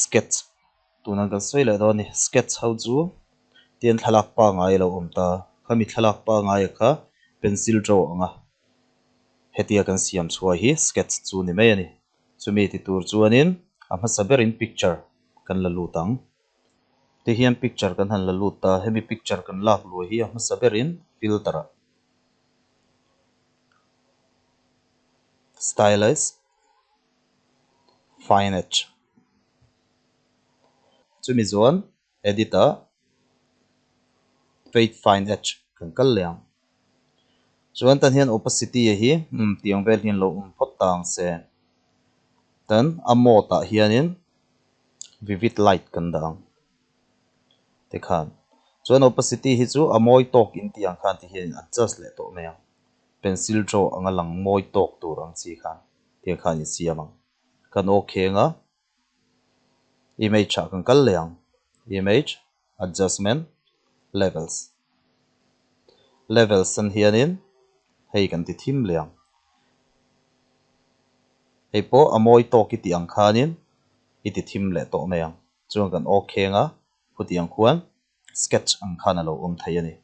Sketch tuna kan sawi leh dawn a ni. Sketch ho chu tian thlalak pangai a lo awm ta. Khami thlalak pangaia kha pencil draw ang a, hetia kan siam chhuah hi sketch chu ni mai a ni. Chumi ti tur chuanin a hmasa berin picture kan la lut ang. Tihian picture kan han la lut ta, hemi picture kan lak luai hi a hmasa berin filter ah stylize fine edge chumi chuan edit ah fade fine edge kan kal leh ang. Chuan tan hian opacity a hi umm tiang vel hian lo awm phawt ta ang se. Tan a mode ah hianin vivid light kan dah ang tikhan. Chuan opacity hi chu a mawi tawk in tih ang khan ti hian adjust leh tawh mai ang. Pencil draw anga lang mawi tawk tur ang chi khan tiang khan in siam ang. Kan ok anga image ah kan kal leh ang. Image adjustment levels levels an hianin hei kan ti thim leh ang. Hei pawh a mawi tawk i tih ang khanin i ti thim leh tawh mai ang. Chuan kan ok anga khutiang khuan sketch ang khan a lo awm thei a ni.